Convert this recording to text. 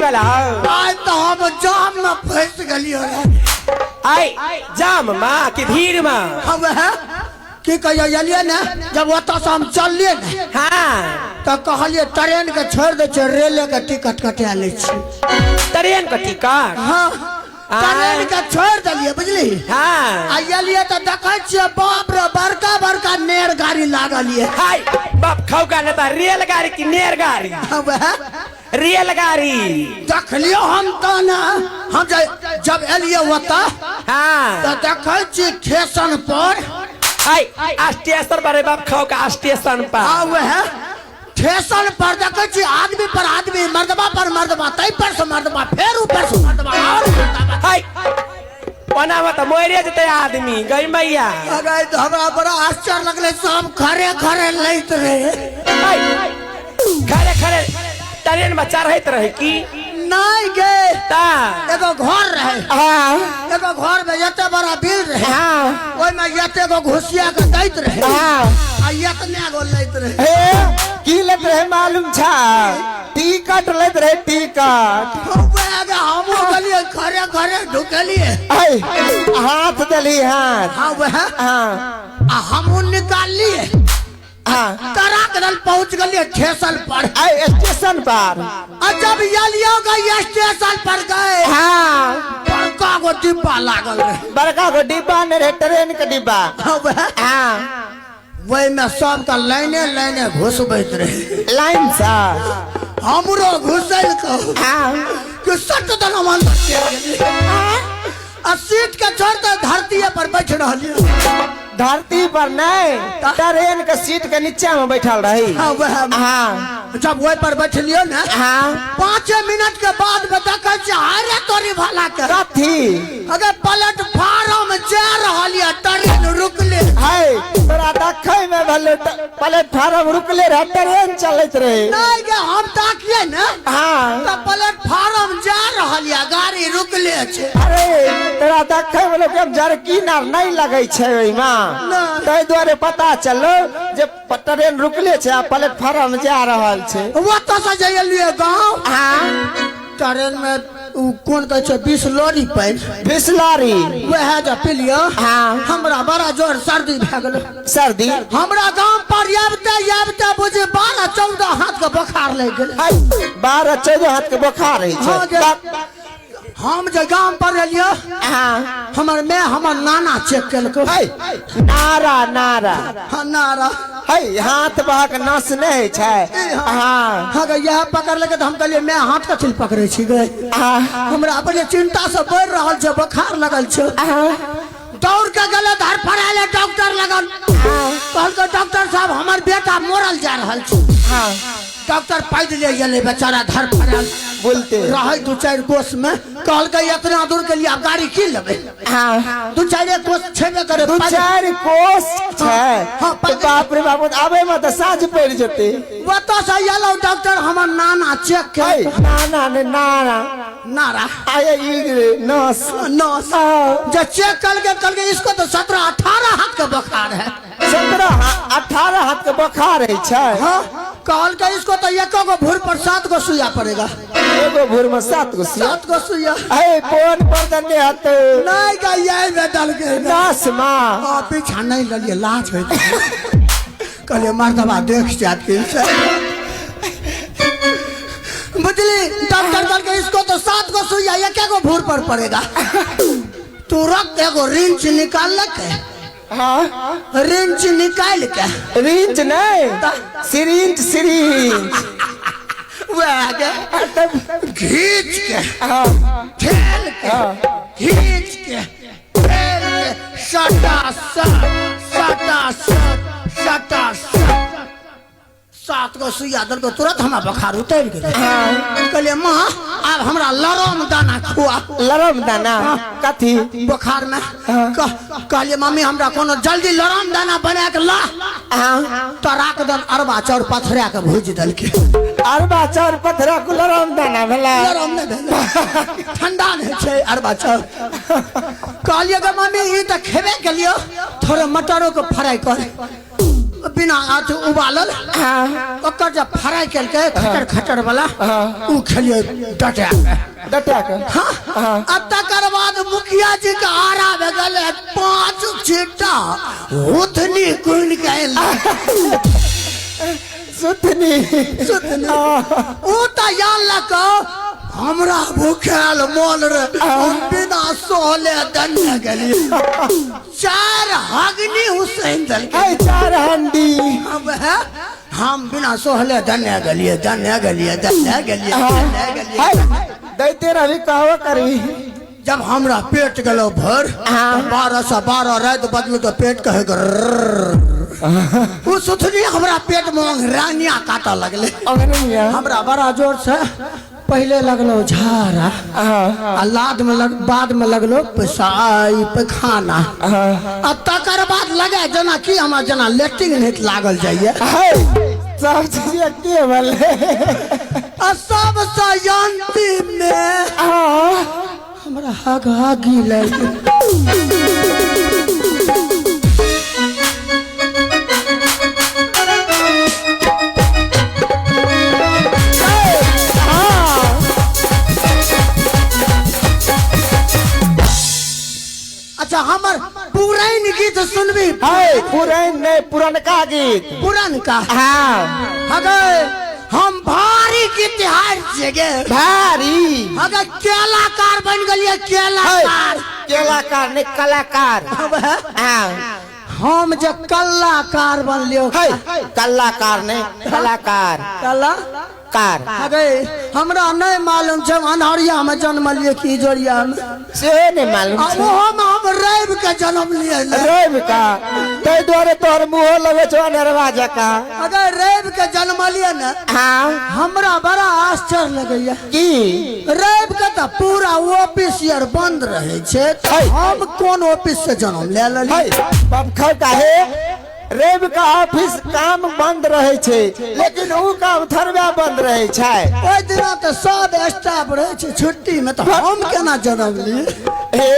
वाला हौ। आइ तऽ हम जाम में फंस गेलियो रे। आइ जाम मा कि भीड़ मा? हम वएह की कहियो एलियै ने, जब ओतऽ से हम चललियै ने, तऽ कहलियै ट्रेन के छोड़ि दै छियै, रेले के टिकट कटा लै छियै। ट्रेन के टिकट? हाँ, ट्रेन के छोड़ि देलियै, बुझली? आ एलियै तऽ देखै छियै, बाप रे, बड़का बड़का नेर गाड़ी लागल ये। हाय बाप, खौका ने तऽ रेल गाड़ी कि नेर गाड़ी? हाँ, वएह रेलगाड़ी देखलियो हम तऽ ने, हम जे जब एलियै ओतऽ तऽ देखै छी स्टेशन पर। हाय, स्टेशन पर रे बाप खौका, स्टेशन पर। हाँ, वएह स्टेशन पर देखै छी आदमी पर आदमी, मर्दबा पर मर्दबा, तै पर से मर्दबा, फेर ऊपर से मर्दबा, और मर्दबा। हाय, ओना में तऽ मरे जेतै आदमी गई मैया। अरे, तऽ हमरा बड़ा आश्चर्य लगलै, सब खरे खरे लैत रहे। हाय, खरे खरे ट्रेन में चढ़ैत रहे की? नहीं गे। ता एगो घर रहे। एगो घर में एते बड़ा बिल रहे। ओहिमे एते गो घुसिया के दैत रहे। आ एतने गो लैत रहे। हे, की लेत रहे मालूम छा? टिकट लेत रहे, टिकट। हमहूँ गेलियै, घरे घरे ढुकलियै। ऐ, हाथ देली हाथ? हाँ, वएह। आ हमहूँ निकाललियै। तराक दल पहुंच गेलियै स्टेशन पर। ऐ, स्टेशन पर। आ जब एलियो गए स्टेशन पर गए, बड़का गो डिब्बा लागल रहे। बड़का गो डिब्बा ने रहे, ट्रेन के डिब्बा। हाँ, वएह। ओहिमे सबके लाइने लाइने घुसबैत रहे। लाइन सा। हमरो घुसल कऽ कि सट दन हम अंदर चलि गेलियै आ सीट के छोड़ के धरतीये पर बैठ रहलियै। धरती पर नहीं, ट्रेन के सीट के नीचा में बैठल रही। हाँ, वएह। जब ओहि पर बैठलियो ने, 5 मिनट के बाद में देखै छियै, अरे तोरी भला के। कथी? अगर प्लेटफार्म जा रहल ये, ट्रेन रुकले। है, तोरा देखै में भेलै प्लेटफार्म रुकले रहे, ट्रेन चलैत रहे। नहीं गे, हम ताकिए ने, तऽ प्लेटफार्म जा रहल ये, गाड़ी रुकले छै। अरे, तोरा देखै में लोक जरकिन आर नहीं लगै छै ओहिमे। नहि। ताहि दुआरे पता चललो जे ट्रेन रुकले छै आ प्लेटफार्म जा रहल छै। ओतऽ से जे एलियै गाँव, ट्रेन में उ कोन कहै छै, 20 लोरी पानि। बिसलारी। वएह जे पिलियो, हमरा बड़ा जोर सर्दी भए गेलै। सर्दी? हमरा गाम पर आबिते आबिते बुझी 12-14 हाथ के बोखार लागि गेलै। है, 12-14 हाथ के बोखार होइ हाँ, छै। हम जे गाम पर एलियो, हमर मैं हमर नाना चेक केलको। है, नारा नारा। हाँ, नारा। है, हाथ बहक नस नहि होइ छै। हाँ। हाँ गे, इएह पकड़लकै तऽ हम कहलियै, मैं हाथ कथी लए पकड़ै छी गे? हमरा अपने चिंता से बढ़ि रहल छै, बोखार लगल छै। दौड़ के गेलै, धड़फड़ाएले डॉक्टर लगन। कहलकै, डॉक्टर साहब, हमर बेटा मरल जा रहल छै। डॉक्टर पैदले गेलै बेचारा धड़फड़ायल। बोलते रहै 2-4 कोस में। कहलकै, इतना दूर के लिए आब गाड़ी की लेबै? 2-4 कोस छेबे करे। दू पैदल। चारि कोस छै। हाँ, तऽ पैदल। बाप रे बाप, आबे में तऽ साँझ पड़ि जेतै। ओतऽ से एलहुँ, डॉक्टर हमर नाना चेक है, केलकै। नाना ने नारा। नारा। आये ई रे, नस। नस। जे चेक केलकै, कहलकै, इसको तो 17-18 हाथ के बोखार है। 17-18 हाथ के बोखार होइ छै? हाँ, कहलकै, इसको तो एको गो भूर पर 7 गो सुइया पड़ेगा। एगो भूर में 7 गो सुइया? 7 गो सुइया। है, पोन पर दने हत? नहीं गे, यही में डल के नस मा। हाँ, पीछा नहीं ललिए, लाज होइत। कहलिए मर्दबा देख जात के से। बुझली, डॉक्टर कहलकै, इसको तो 7 गो सुइया एक गो भूर पर पड़ेगा। तुरंत एगो रिंच निकाललकै। रिंच निकाल के। रिंच नहीं, सिरिंच सिरिंच। वएह के तब घीच के, ठेल के, घीच के, ठेल के, सटा सट सटा सट सटा सट 7 गो सुइया देलकै। तुरंत हमरा बोखार उतरि गेलै। कहलियै, माँ, आब हमरा लरम दाना खुआ। लरम दाना कथी? बोखार में। कहलियै, मम्मी, हमरा कोनो जल्दी लरम दाना बना के ला। तराक दन अरबा चाउर पथरा के भुजि देलकै। अरबा चाउर पथरा के लरम दाना भेलै? लरम नहि भेलै, ठंडा नहि छै अरबा चाउर। कहलियै, गे मम्मी, ई तऽ खेबे केलियो, थोड़े मटरो के फ्राई कर। बिना अथी उबालल ओकर जब फ्राई केलकै खटर खटर वाला उ खेलिए डटा के। डटा के। हाँ आ तकर बाद मुखिया जी के आरा भए गेलै 5 छिट्टा हुथनी गुनि के एलै। सुथनी सुथनी उ तऽ यान लऽ कऽ हमरा भूखायल मोन रे, हम बिना सोहले दने गेलियै। 4 हगनी हुसैन देलकै। है 4 हंडी। अब है हम बिना सोहले दने गेलियै, दने गेलियै, दने गेलियै, दने गेलियै। है दैते रही कहबो करी। जब हमरा पेट गेलो भर 12 से 12 राति बदलू तो पेट कहे उ सुथनी हमरा पेट में रानिया काटऽ लगलै। हमरा बड़ा जोर से पहले लगलो झाड़ा आ लाद में लग बाद में लगलो पैसाई पैखाना आ तकर बाद लगे जेना कि हमरा जेना लेट्रिन नहीं लागल जाइए। सब चीज के भले आ सबसे अंतिम में हमरा हग हगी लग। अच्छा हमर पुरान गीत सुनबी? है पुरान नहीं पुरनका गीत। पुरनका? हाँ। अगर हम भारी गीत हार छियै। भारी? अगर केलाकार बन गेलियै। केलाकार? केलाकार नहीं कलाकार। हाँ। हम जे कलाकार बनलियो। कलाकार नहीं कलाकार। कला कार। अगे हमरा नहीं मालूम छै अन्हरिया में जन्मलियै कि इजोरिया में से नहीं मालूम छै। ओहो में हम रवि के जन्म लियै। रवि का? ताहि दुआरे तोहर मुँहो लगै छौ अनहरवा जकाँ। अगर रवि के जन्मलियै ने हाँ हमरा बड़ा आश्चर्य लगैया की रवि के तऽ पूरा ऑफिस यार बंद रहै छै तऽ हम कोन ऑफिस से जन्म ले लेलियै? बपखर काहे रवि का ऑफिस काम बंद रहे छै लेकिन ऊ काम थोड़बे बंद रहे छै। ओहि दिना तऽ सब स्टाफ रहे छै छुट्टी में तऽ हम केना जन्म लियै? हे